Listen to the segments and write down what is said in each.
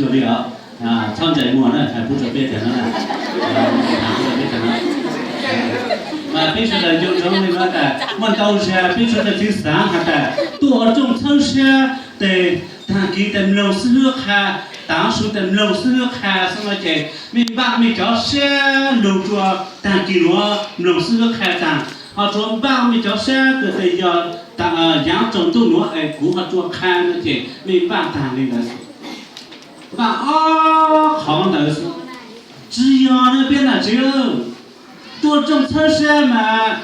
Li os, txhob ntsais muag na, hais pub rau peb tias no, peb sawv daws nco ntsoov li no tas muaj ntau zaus peb sawv daws txiv xaav has tas tuaj ua rooj txhawb siab tes taag kis tes mloog xib hwb qha, taav su tes mloog xib hwb qha xwb no ces mej npaaj mej cov siab lug rua taag kis nuav mloog xib hwb qha taag, ho rua npaaj mej cov siab kws tes yog yaav tsaus ntuj nuav es kuv ho rua qha no ces mej npaaj taag li ntawd. Npaaj ob qhov ntawd xwb. Tsi yog na peb nam tsev, tuaj rooj txhawb siab mas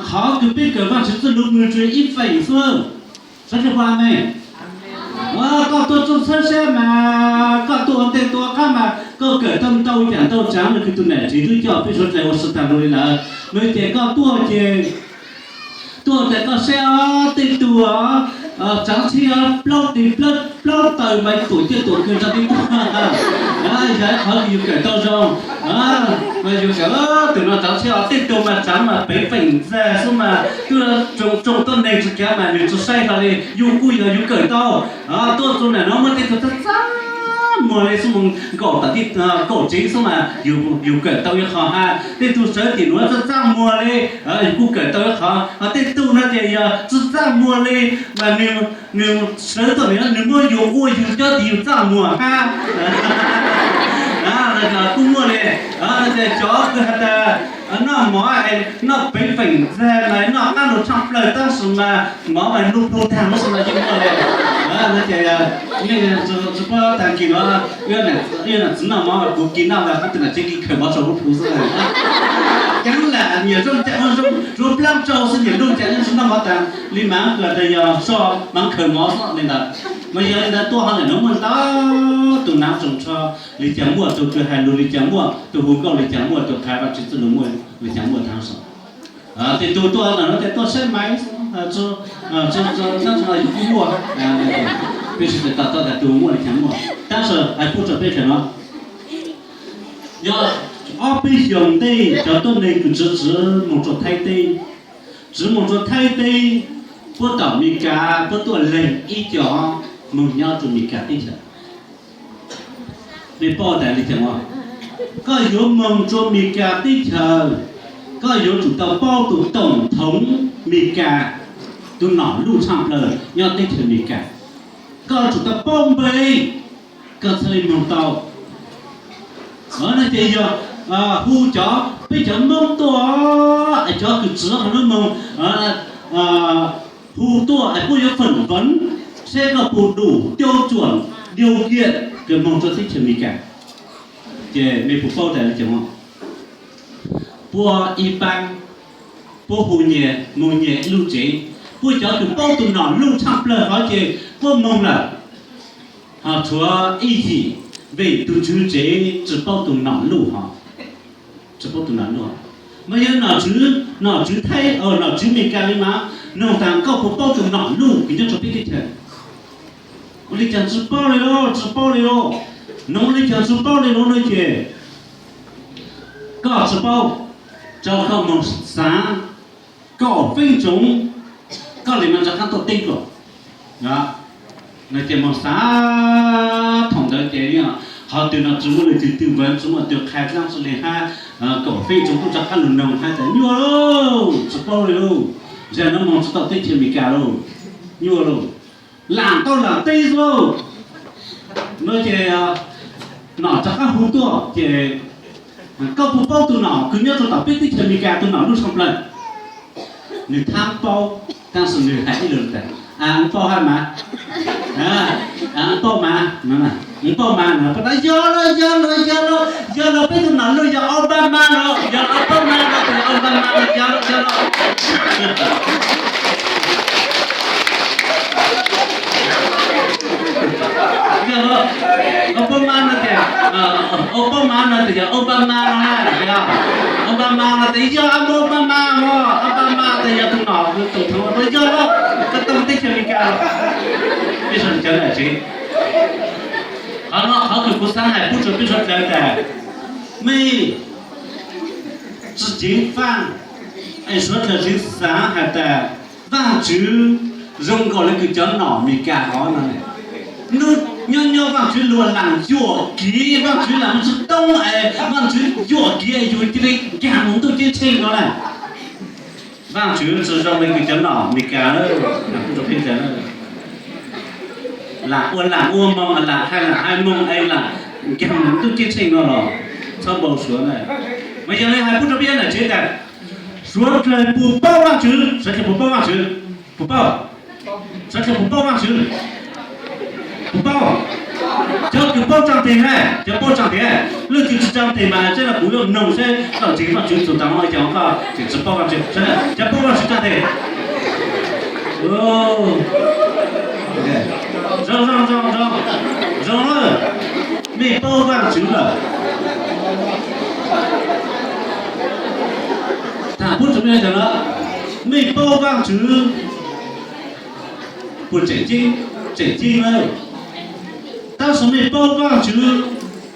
qhov kws peb kawm Vaajtswv txuj lug moog rua ib feem xwb. Sawv daws hu amees. Koj tuaj rooj txhawb siab mas koj tuaj ua ntej tuaj ua qab mas koj kawm tau ntau yam ntau tsaav le kws tug nam tsev twb coj peb suav dlawg ua si taag lug li lawm no ces koj tuaj ces tuaj tas koj saib os, tej tug tsaav tsheb plaub tes plaub taw mas tuam ciaj tuam kws nrog peb tuaj, yog qhov kws yus kawm tau zoo. Mas yus kawm tus no tsaav tsheb os, tej tug mas tsaav mas peev feem ntxag xwb mas twb tsoo tuab neeg tsi kaav mas nwg tsi saib hlo li, yus kuj yog yus kawm tau. Tuaj txug nam no muaj tej tug txaj txaj muag li xwb moog nkaum tom tej kaum tsev xwb mas yus kawm tau ib qho hab, tej tug sawv tim nuav txaj txaj muag li, yus kuj kawm tau ib qho. Ho tej tug no ces yog tsi txaj muag li mas nwg sawv tau nwg muab yus ua yus cov tes yus txaj muag hab. Kuj muaj li, cov kws has tas noj mov noj peev feem ntxag mas noj qab lug tshaaj plawg tab sis mas mov mas lub plhu taag lub xwb no yeej muaj li. No ces tsi paub taag kis nuav, ib nam txiv noj mov kuv kis noj mas kuv tus nam tsev kis khawm mov rua lub plhu xwb. Caag lam nyiam zoo caag zoo, rua plaab tsau xwb nyiam zoo caag zoo tsi noj mov taag li mas kws tas yog so mas khawm mov xwb li ntawd. Mas yog li ntawd tuaj ho nam nuav muaj ntau tug naav tsoos tsho li caag muaj, tug kws hais lug li caag muaj, tug hu nkauj li caag muaj, tug qha Vaajtswv txuj lug muaj li caag muaj taag so. Tej tug tuaj nam nuav ces tuaj saib maiv, tsi, tsi, tsi muaj, peb sawv daws to taub tas tug muaj li caag muaj. Tab sis hais pub rua peb sawv daws no, yog ob peb xyoos ntej cov tuab neeg kws Tswv Tswv moog rua Thaib teb, Tswv moog rua Thaib teb, puab tom Amelikas puab tuaj leeg ib co moog nyob rua Amelikas teb chaws. Mej paub tas li caag os? Koj yuav moog rua Amelikas teb chaws, koj yuav tsum tau paub tug toom thoov Amelikas tug nom luj tshaaj plawg nyob teb chaws Amelikas. Koj tsum tau paub npe, koj txhad le moog tau. No ces yog hu cov, peb cov Moob tuaj, es cov kws Tswv ho lub moog hu tuaj es puab yuav phỏng vấn seb koj puas đủ tiêu chuẩn, điều kiện kws moog rua teb chaws Amelikas. Ces mej puas paub tas li caag? Puab ib paab, puab hu nyias moog nyias ib lub tsev. Puab cov kws paub tug nom luj tshaaj plawg hov ces puab moog lawm. Ho tshuav ib yim, vim tug tswv tsev tsi paub tug nom luj hov, tsi paub tug nom luj. Mas yog nom tswv, nom tswv Thaib, nom tswv Amelikas li mas, noog tas koj puas paub tug nom luj kws nyob rua peb teb chaws? Ua li caag tsi paub li lauj, tsi paub li lauj. Noog ua li caag tsi paub li lauj no ces koj tsi paub, rau koj moog xaav kaum feeb tsoov, koj le maam rov qaab tuaj teb kuas. No ces moog xaav thaum ntawd ces ho twg no tsi muaj leej twg tư vấn, tsi muaj tug qha dlaab tsi le hab, kaum feeb tsoov kuj rov qaab lug noog hab tas nyuaj lauj, tsi paub li lauj, zag nuav moog tsi tau teb chaws Amelikas lauj, nyuaj lauj, laam tau laam teb xwb lauj. No ces nom rov qaab hu tuaj ces koj puas paub tug nom kws nyob rua tom peb teb chaws Amelikas tug nom luj tshaaj plawg? Nwg thaab paub, tab sis nwg has ib lug tas, a, paub hab mas, a, paub mas, paub mas, yog lawm, yog lawm, yog lawm, yog lawm, peb tug nom luj yog Obama lawm, yog Obama lawm, yog Obama lawm, yog lawm, yog lawm. Yog lawm, Obama no tas, Obama no tas yog Obama no na, Obama no tas yog Obama, Obama tas yog tug nom tug thaum no yog lawm, koj tau teb chaws Amelikas lawm. Peb sawv daws cov nam tsev, qhov no qhov kws kuv xaav hais pub rua peb suav dlawg tas, mej tsi ceev faaj es suav dlawg tsi xaav has tas Vaajtswv zoo nkaus le kws cov nom Amelikas hov no. Nub Nyob nyob Vaajtswv luag laam yuam kev, Vaajtswv laam mus tsi toob es Vaajtswv yuam kev yus cia li nkaag moog ntuj ceeb tsheej no na. Vaajtswv tsi zoo le kws cov nom Amelikas, laam ua laam ua moog, laam hais laam hais moog es laam nkaag moog ntuj ceeb tsheej no los txhob npau suav na. Mas yog le hais pub rua peb nam tsev tas, suav dlawg puas paub Vaajtswv? Suav dlawg puas paub Vaajtswv? Puas paub? Suav dlawg puas paub Vaajtswv? Puas paub? Cov kws paub tsaa tes na, cov paub tsaa tes. Leej twg tsi tsaa tes mas saib los kuv yuav noog saib koj ntseeg Vaajtswv txug taag no cas koj tseem tsi paub Vaajtswv. Cov paub Vaajtswv tsaa tes. Zoo, zoo, zoo, zoo, zoo, mej paub Vaajtswv lawm. Tham pub rua mej tas, mej paub Vaajtswv puas tseem ceeb? Tseem ceeb na. Tab sis mej paub Vaajtswv,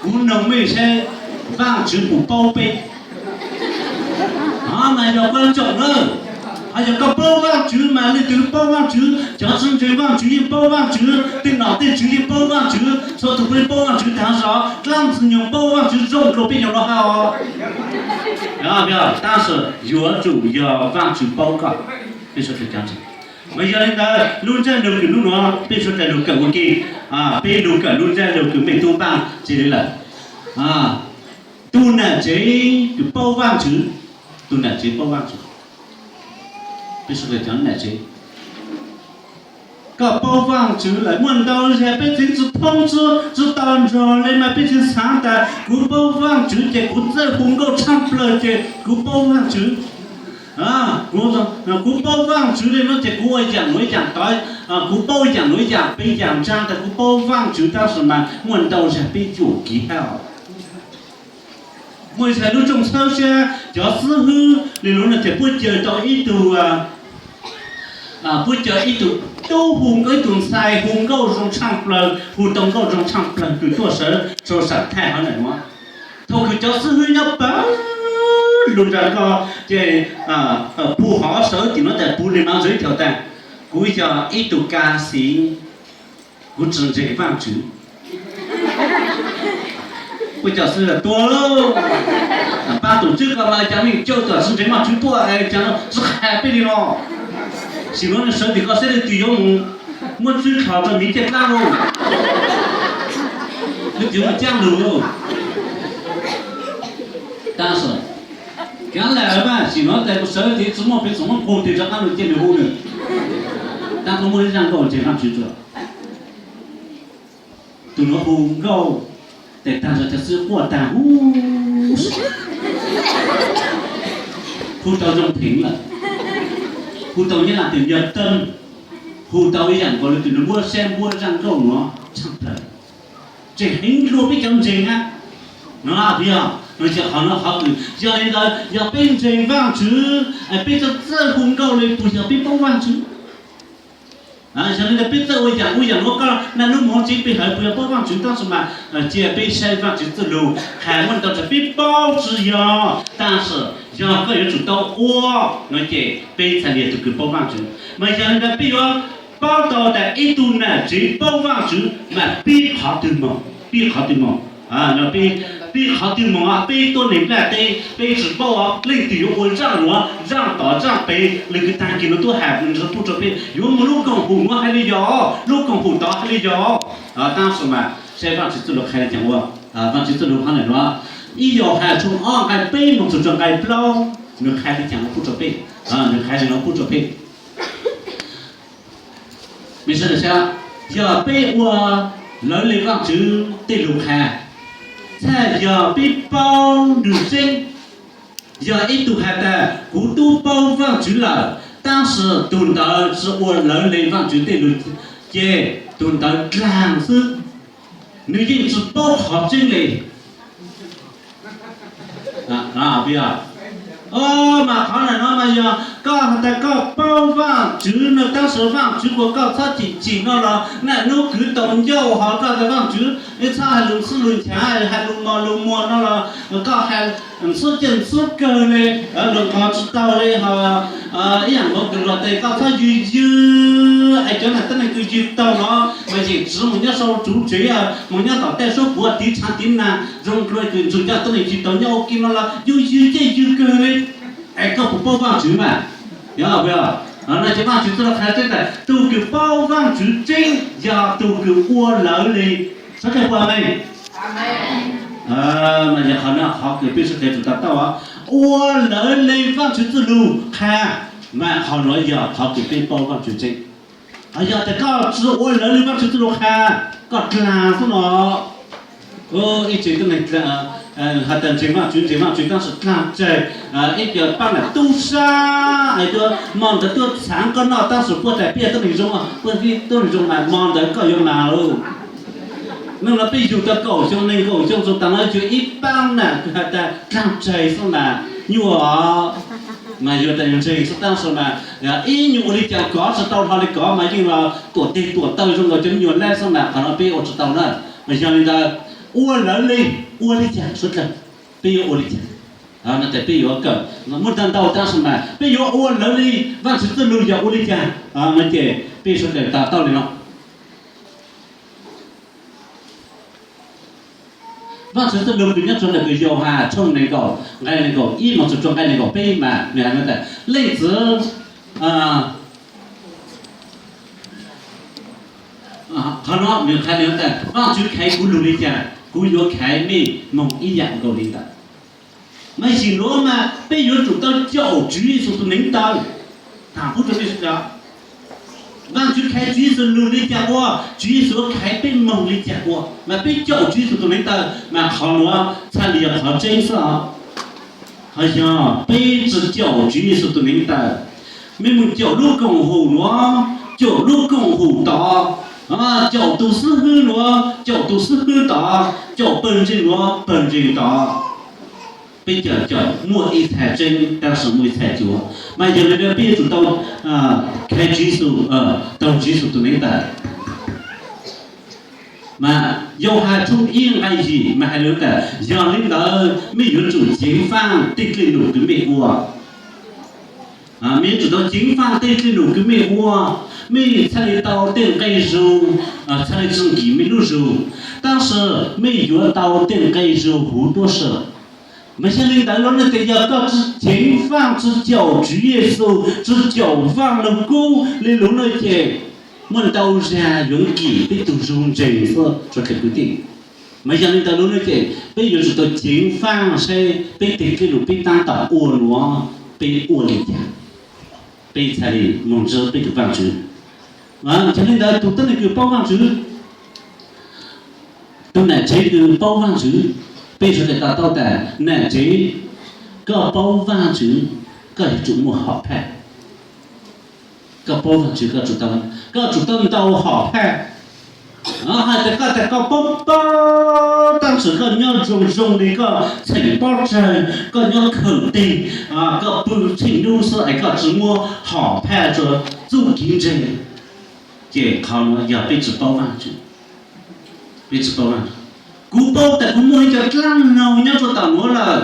kuv noog mej saib, Vaajtswv puas paub peb? Hov mas yog kuab ntsoom na. Hos yog koj paub Vaajtswv mas leej twg paub Vaajtswv? Cov tsi ntseeg Vaajtswv yeej paub Vaajtswv, tej nom tej tswv yeej paub Vaajtswv, txhua tug puav leej paub Vaajtswv taag zog. Dlaab Ntxwg Nyoog paub Vaajtswv zoo dlua peb nyuas lug hab os. Tab sis yuav tsum yog Vaajtswv paub koj. Mas yog le ntawd lub ntsej lug kws nub nuav peb suav dlawg lug kawm ua ke, peb lug kawm lub ntsej lug kws mej tub npaaj tsi le lawm. Tug nam tsev kws paub Vaajtswv, tug nam tsev paub Vaajtswv. Peb suav dlawg cov nam tsev, koj paub Vaajtswv lawm, muaj ntau zag peb tseem tsi thoob tsi, tsi tau nrog le mas peb tseem xaav tas kuv paub Vaajtswv ces kuv txawj hu nkauj tshaaj plawg ces kuv paub Vaajtswv. Kuv paub Vaajtswv le nuav ces kuv ua yaam nuav yaam tod, kuv paub yaam nuav yaam pem yaam ntsaa tas kuv paub Vaajtswv, tab sis mas muaj ntau zag peb yuam kev hab. Muaj ib zag lub rooj txhawb siab cov xib hwb le nuav no ces puab caw tau ib tug, puab caw ib tug tub hu, ib tug ntxhais hu nkauj zoo tshaaj plawg, hu tau nkauj zoo tshaaj plawg kws tuaj sawv rua saam thaij hov nam nuav. Thaum kws cov xib hwb nyob pawg lug nraag ko ces puag hov sawv tim nuav tas puag le nuav ntxawg ib thaum tas, kuv yog ib tug ka xi, kuv tsi ntseeg Vaajtswv. Puab cov xib hwb tuag lauj, pab tus tswb ko mas cas mej caw tuaj tsi ntseeg Vaajtswv tuaj es cas tsi qha peb le no. Sim nuav nwg sawv tim ko saib leej twg yuav mus muab tswb kho rua miv caj dlaab lauj, leej twg yuav mus caab lug lauj. Tab sis kav lawm mas sim nuav tas kuv sawv tim tsi muaj peb txhua muab qug tes rov qaab lug cia nwg hu nwg. Tab kuv muaj ib zaj nkauj ntseeg Vaajtswv dlua. Tus nuav hu nkauj tes taag zog cov xib hwb quaj taag huv, hu tau zoo theem lawm, hu tau nyab laj tes yog teeb, hu tau ib yaam nkaus le tus nuav muab saib muab zaj nkauj nuav tshaaj plawg, tseem heev dlua peb cov ntseeg hab. No yog, no ces qhov nuav qhov kws yog le ntawd yog peb ntseeg Vaajtswv es peb txawj txawj hu nkauj le puas yog peb paub Vaajtswv? Yog le ntawd peb txawj ua yaam ua yaam nuav koj naj nub moog tsev peb hawv puas yog paub Vaajtswv, tab sis mas cia peb saib Vaajtswv txuj lug qha muaj ntau tsam peb paub tsi yog, tab sis yog koj yuav tsum tau ua no ces peb txhad le tug kws paub Vaajtswv. Mas yog le ntawd peb yuav paub tau tas ib tug nam tsev paub Vaajtswv mas pib qhov twg moog, pib qhov twg moog. Pib qhov twg moog, peb tuab neeg nplaj teb peb tsi paub leej twg yuav ua zaaj nuav zaaj tod zaaj pem le kws taag kis nuav tuab has puj rua peb yuav moog lub koom haum nuav hais le yog, lub koom haum tod hais le yog. Tab sis mas saib Vaajtswv txuj lug qha le caag ua, Vaajtswv txuj lug qha le nuav, ib Yauhas tshooj ob nqai peb moog txug rua nqai plaub, nwg qha le caag ua puj rua peb, nwg qha le nuav puj rua peb. Mej sawv daws saib, yog peb ua lawv le Vaajtswv tej lug qha, txhaj yog peb paub nwg tseeb. Yog ib tug has tas kuv tub paub Vaajtswv lawm, tab sis tug ntawd tsi ua lawv le Vaajtswv tej lug, ces tug ntawd dlaag xwb, nwg yeej tsi paub qhov tseeb le. Mas qhov ntawm no mas yog koj has tas koj paub Vaajtswv no tab sis Vaajtswv kuas koj txhob chim chim no los niaj hnub kwv tau ncauj hos koj tas Vaajtswv txhob has lug xub lug nchaav, has lug mos lug muag no los koj has ntxhub ciaj ntxhub kawg le, lug qhov tsi tau le hos ib yaam nkaus kws luag tes koj txhob ywg ywg es cov nam tuab neeg kws ywg tau no mas yeej tsi moog nyob sau tsuv tsev, moog nyob tom tej suab puav tiv tshaav tiv nag zoo dlua kws ntsug coj tuab neeg tsi tau nyob ua ke no los ywg ywg ciaj ywg kawg le. Es koj puas paub Vaajtswv mas? Yog, no ces Vaajtswv txuj lug qha tseeb tas tug kws paub Vaajtswv tseeb yog tug kws ua lawv le. Sawv dlawg puas amees? Mas yog qhov no qhov kws peb sawv dlawg tsum to taub, ua lawv le Vaajtswv txuj lug qha, mas qhov nuav yog qhov kws peb paub Vaajtswv tseeb. Yog tas koj tsi ua lawv le Vaajtswv txuj lug qha, koj dlaag xwb no. Ib tsev tuab neeg has tas ntseeg Vaajtswv, ntseeg Vaajtswv tab sis dlaag tsawg, ib co paab nam tub sab es tuaj mo ntawd tuaj txhaav koj noj tab sis puab tas peb tuab neeg zoo, puab tuab neeg zoo mas mo ntawd koj yuav mas lawm. Nub no peb yug tau kaum xyoo neeg nkaum xyoo txug taag no yug ib paab nam kws has tas dlaag tsawg xwb mas nyuaj, mas yug tas yug ntseeg xwb tab sis mas ib nyuag ua le caag kov tsi tau dhau le kov mas yeej los tuam teg tuam taw zoo nkaus cov me nyuam lab xwb mas qhov no peb ua tsi tau na. Mas yog le ntawd, ua lawv le, ua le caag suav dlawg, peb yuav ua le caag? Peb yuav kawm muaj ntau ntau tab sis mas peb yuav ua lawv le Vaajtswv txuj lug yog ua le caag? No ces peb suav dlawg to taub le no. Vaajtswv txuj lug kws nyob rua ntawm kws Yauhas tshooj neeg nkaum nqai neeg nkaum ib moog txug rua nqai neeg nkaum peb mas nwg has tas leej txiv, qhov no nwg has tas Vaajtswv khaiv kuv lug le caag kuv yuav khaiv mej moog ib yaam nkaus le ntawd. Mas yim nuav mas peb yuav tsum tau caum Tswv Yexus tus neev taw. Vaajtswv khaiv Tswv Yexus lug le caag ua, Tswv Yexus khaiv peb moog le caag ua, mas peb caum Tswv Yexus tus neev taw mas qhov nuav txhaj le yog qhov tseeb xwb. Ho yog peb tsi caum Tswv Yexus tus neev taw, mej moog caum lub koom haum nuav, caum lub koom haum tod, caum tus xib hwb nuav, caum tus xib hwb tod, caum pawg ntseeg nuav pawg ntseeg tod, peb caum caum muaj ib txhais tseeb tab sis muaj ib txhais cuav. Mas yog le ntawd peb yuav tsum tau khaiv Tswv Yexus, tau Tswv Yexus tus neev taw. Mas Yauhas tshooj ib nqai yim mas has le tas yog le ntawd mej yuav tsum ceev faaj tej dlej lug kws mej ua. Mej yuav tsum tau ceev faaj tej dlej lug kws mej ua. Mej txhaj le tau tej nqe zug, txhaj le tsi nkim mej lub zug, tab sis mej yuav tau tej nqe zug huv tuab si. Mas yog le ntawd lub ntiaj teb yog koj tsi ceev faaj tsi caum Tswv Yexus tsi caum Vaaj Lug Kub le lug no ces muaj ntau zag yuav nkim peb tug zug ntseeg xwb suav dlawg kwv tij. Mas yog le ntawd lub ntiaj teb ces peb yuav tsum tau ceev faaj saib peb tej dlej lug peb taab tom ua nuav peb ua le caag, peb txhaj le moog ntsib peb tug Vaajtswv. Yog le ntawd tug tuab neeg kws paub Vaajtswv, tug nam tsev kws paub Vaajtswv, peb suav dlawg to taub tas nam tsev, koj paub Vaajtswv, koj yuav tsum muaj hom phaj. Koj paub Vaajtswv koj tsum tau, koj tsum tau ntau hom phaj. Hais tas koj tas koj paub paub tab sis koj nyob zoo zoo le koj txheem pob tsawg, koj nyob khawm teg, koj pw tsheej nub xwb es koj tsi muab hom phaj rua txuj kev ntseeg, ces qhov nuav yog peb tsi paub Vaajtswv. Peb tsi paub Vaajtswv. Kuv paub tas kuv muaj ib co dlaab noog nyob rua tom nuav lawm.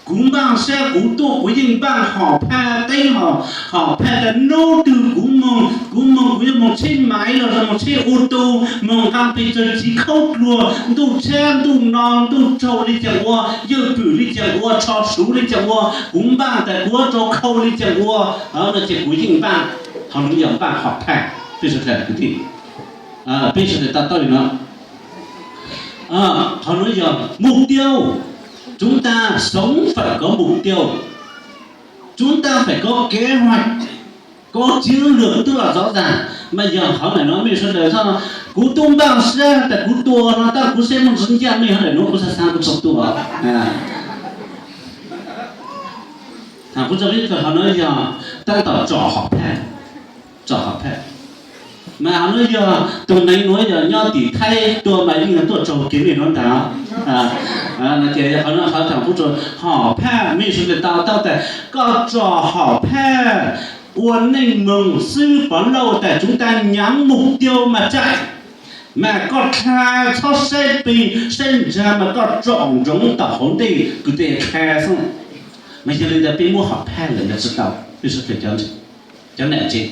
Kuv npaaj sab kuv tuaj kuv yeej npaaj hom phaj teb hom, hom phaj tas nub twg kuv moog, kuv moog kuv yuav moog tsheb maiv los moog tsheb u tu, moog nqaa pes tsawg tsi khaub dluag, ntuj tshab ntuj no ntuj raug le caag ua, yawg pwm le caag ua, tsho suv le caag ua, kuv npaaj tas kuv yuav rau khau le caag ua, no ces kuv yeej npaaj. Qhov nuav yog npaaj hom phaj. Peb sawv dlawg kwv tij, peb sawv dlawg to taub le no. Qhov nuav yog mục tiêu. Chúng ta sống phải có mục tiêu. Chúng ta phải có kế hoạch, có chiến lược tức là rõ ràng. Mas yog qhov ntawm no mej sawv dlawg txhob, kuv tub npaaj sab tas kuv tua no tab kuv saib muaj ntsis ncaj mej hov ntawm nuav kuv xaav xaav kuv tsi tua. Kuv tso peb kawg qhov nuav yog tab tom tsom hom phaj, tsom hom phaj. Mas qhov nuav yog tug neeg nuav yog nyob tim Thaib tuaj mas yeej tuaj tsaug kev li nuav ntag. Ces qhov nuav qhov thaum kuv tsuas hom phaj mej sawv daws tau tau tas koj tsom hom phaj ua neej moog xwb pov lauj tas tsuv tas nyav mug tiau mas tsaim, mas koj dlha txhob saib peg saib nraag mas koj tsom ntsoov tom hauv ntej kws tes dlha xwb. Mas yog li ntawd peb muab hom phaj lawm los tsi tau? Peb sawv daws cov nam tsev,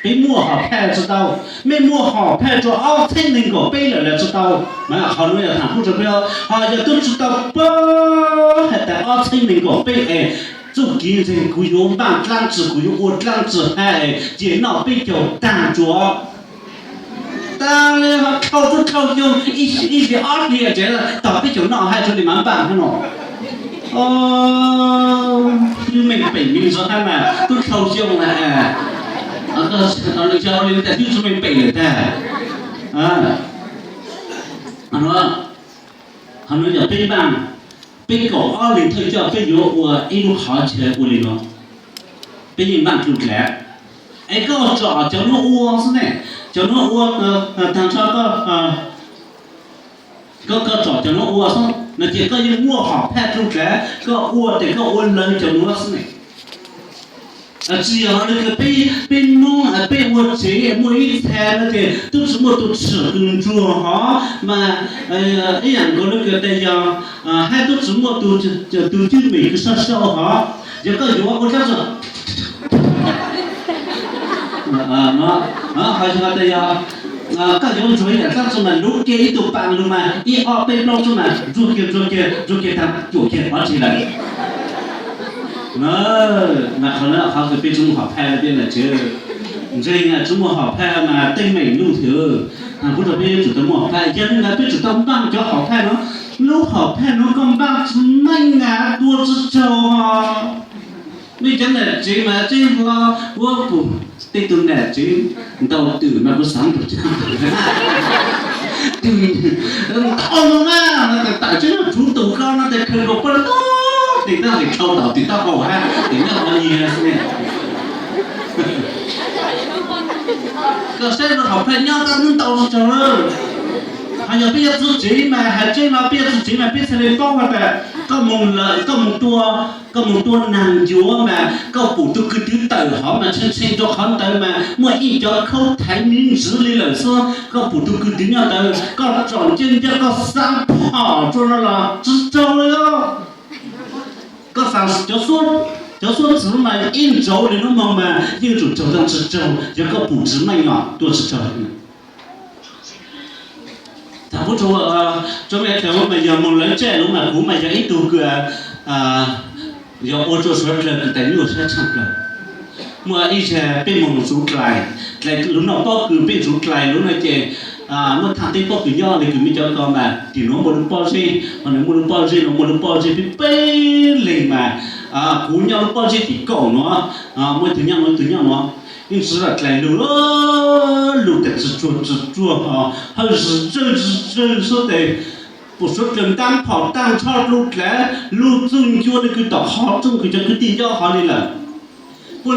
peb muaj hom phaj tsi tau? Mej muaj hom phaj rua ob txheeb neeg nkaum peb lawm los tsi tau? Mas qhov nuav yog thaum kuv tsuas peb, ho yog tub tsi tau pab has tas ob txheeb neeg nkaum peb es txuj kev ntseeg kuv yuav npaaj dlaab tsi, kuv yuav ua dlaab tsi hab ces noj peb caug taag tsuas taag le ho dhau tub dhau xyoo, ib xyoos ob hlis tsev tog peb caug noj hab rua li mas npaaj hab no. Ib meej pem me ntsis hab mas tub dhau xyoo na, yog li tas tub tsi meej pem lawm tag. Qhov nuav yog peb npaaj, peb kaum ob leeg thawj coj peb yuav ua ib lub qhov chaw ua li no, peb yeej npaaj dlua dlav. Es koj tsom cov nuav ua xwb ne, cov nuav ua taag nrho koj, koj tsom cov nuav ua xwb no ces koj yeej muaj hom phaj dlua dlav, koj ua tes koj ua lawv cov nuav xwb ne. Tsi yog le kws peb, peb Moob peb ua tsev muaj ib txha no ces tub tsi muaj tus tshwm kws ntsuag hov mas ib yaam nkaus le kws tas yog hab tub tsi muaj tus cwj mem kws sau sau hov, yog koj yuav ua dlaab tsi, ho yog tas yog koj yuav ntsuag ib yaam dlaab tsi mas luv kiag ib tug paas lug mas ib ob peb plaub tsub mas ntsuag kiag ntsuag kiag ntsuag kiag taag cuam kiag pov tseg lawm. Mas qhov nuav qhov kws peb tsi muaj hom phaj le peb nam tsev, ntseeg tsi muaj hom phaj mas teeb meem luj thiab. Kuv rua peb yuav tsum tau muaj hom phaj, yog le ntawd peb tsum tau npaaj cov hom phaj nuav. Lub hom phaj nuav koj npaaj tsi meej na tua tsi tsaug. Mej cov nam tsev mas tseeb hlo, ua kuv tej tug nam tsev ntau twm mas kuv xaav nrug tseeb twm ntau mas tawm tseeb tsuv tus koj no tes khaws nkaus paj tog tes tab tes dhau tom tes taub hau hab tes nyob qhov nyias xwb ne. Koj saib rua hom phaj nyob koj ntau tsi tsaug lawm. Ho yog peb yuav txwv tsev mas has tseeb no peb yuav txwv tsev mas peb txhaj le paub has tas koj moog lawm koj moog tua, koj moog tua naag ncuav mas koj pum tug kws twv tawm hov mas tshee tshee rua qhov ntawd mas muaj ib cov khaub thaiv me ntsis li lawm xwb, koj pum tug kws twv nyob ntawd koj tsom ncaj ncaj koj xaav phom rua no los tsi tsaug li os. Koj xaav cov xuab txwv mas ib ntsauv li nub moog mas yeej tsum tsaug, tsi tsaug yog koj pum tsi meej os tua tsi tsaug. Thaum kuv tsuas me thaum mas yog moog lawv tsaj lug mas kuv mas yog ib tug kws yog ua rua suav dlawg kws tas nyuaj sab tshaaj plawg. Muaj ib zag peb moog zuv dlais, dlais lug noj pob kws peb zuv dlais lug no ces muaj thaaj teb pob kws nyob le kws mej cov ko mas tim nuav muaj lub pob zeb, ho nws muaj lub pob zeb no muaj lub pob zeb peb peb leeg mas kuv nyob lub pob zeb tim kaum nuav, muaj ib tug nyob nuav ib tug nyob nuav, yeej tsi dlais lug lug tas tsi tsuag tsi tsuag ho hawj zis zawj zis zawj xwb tes pum suav dlawg ntaab phom taag nrho lug dlaav lug txug ncua le kws tom qhov rooj kws cov kwv tij nyob hov li lawm. Puab